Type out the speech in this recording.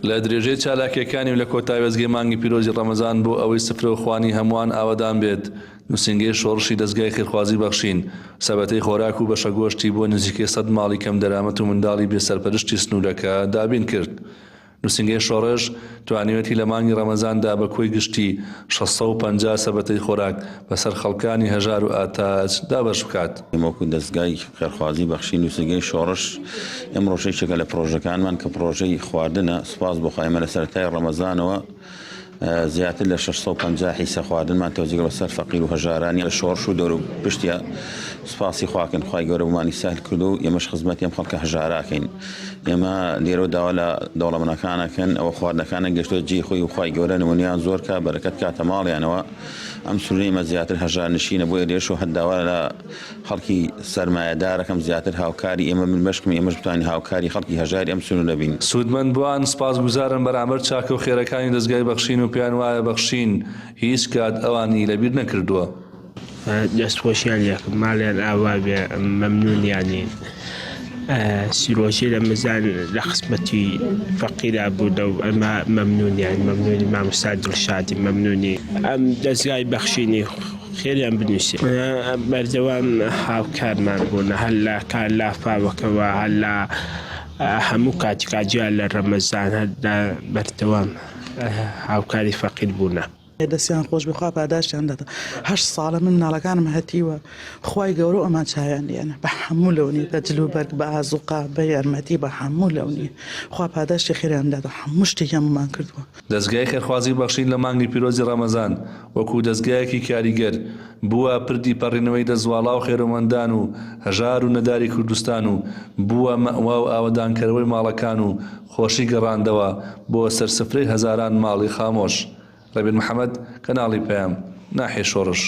لە درێژەی چالاکییەکانی و لە کۆتا وێستگەی مانگی پیرۆزی ڕەمەزان بۆ ئەوەی سفرە و خوانی هەمووان ئاوەدان بێت، نووسینگەی شۆڕشی دەزگای خێرخوازی بەخشین، سەبەتەی خۆراک و بەشە گۆشتی بۆ نزیکەی سەد ماڵی کەمدەرامەت و منداڵی بێ سەرپەرشتی سنوورەکە دابین کرد. نووسینگەی شۆڕش توانیویەتی لە مانگی ڕەمەزاندا بە کۆی گشتی 650 سەبەتەی خۆراک بەسەر خەڵکانی هەژار و ئاتاج دابەش بکات. ئێمە وەکو دەزگای خێرخوازی بەخشین نووسینگەی شۆڕش ئەمڕۆش یەکێکە لە پڕۆژەکانمان کە پڕۆژەی خواردنە، سوپاس بۆ خوا ئێمە لە سەرەتای ڕەمەزانەوە زیاتر لە 650 حیسە خواردنمان تەوزیع کرد بەسەر فەقیر و هەژارانی شۆڕش و دەورو پشتیا سوپاسی خواکەن خوای گەورە بۆمانی سەهل کرد و ئێمەش خزمەتی ئەم خەڵکە هەژاراکەین ئێمە لێرەوە داوا لە دەوڵەمەنەکانەکەن ئەوە خواردنەکانە گەشتۆ جێی خۆی و خوای گەورە نمونیان زۆر کا بەرەکەت کاتە ماڵیانەوە ئەم سنوورەی ئێمە زیاتر هەژارنشینە بۆیە لێرەشەوە هەر داوا لە خەڵکی سەرمایەدارەکەم زیاتر هاوکاری ئێمە بن بەشکم ئێمەش بتوانین هاوکاری خەڵکی هەژاری ئەم سنوورە بین. سوودمەندبووان سوپاسگوزارن بەرامبەر چاکە و خێرەکانی دەزگای بەخشین و پێیان وایە بەخشین هیچ کات ئەوانی لەبیر نەکردووە. دەست خۆشیان لێکم ماڵیان ئاوا بێ مەمنونیانین سیرۆژی رەمەزان لە خزمەتی فەقیرا بوونە و ئەمە مەمنونیان مەمنونی مامۆستا دڵشادی مەمنونی ئەم دەزگای بەخشینی خێریان بنووسێ بەردەوام هاوکارمان بوون هەر لە کار لافاوەکەوە هەر لە هەموو کاتێکا جیا لە رەمەزان هەر بەردەوام هاوکاری فەقیر بوونە. دەستیان خۆش بێ خوا پاداشتیان داتەوە هەشت ساڵە من مناڵەکانم هەتیوە خوای گەورە ئەمان چاویان لێنە بە هەموو لەونی بە جل و بەرگ بە ئازوقە بە یارمەتی بە هەموو لەونی خوا پاداشتی خێریان داتەوە هەموو شتێکیان بۆمان کردووە. دەزگای خێرخوازی بەخشین لە مانگی پیرۆزی ڕەمەزان وەکوو دەزگایەکی کاریگەر بووە پردی پەڕینەوەی دەستواڵا و خێرۆمەندان و هەژار و نەداری کوردستان و بووە مەئوا و ئاوەدانکەرەوەی ماڵەکان و خۆشی گەڕاندەوە بۆ سەر سفرەی هەزاران ماڵی خامۆش. ڕێبین محەمەد، کەناڵی پەیام، ناحیەی شۆڕش.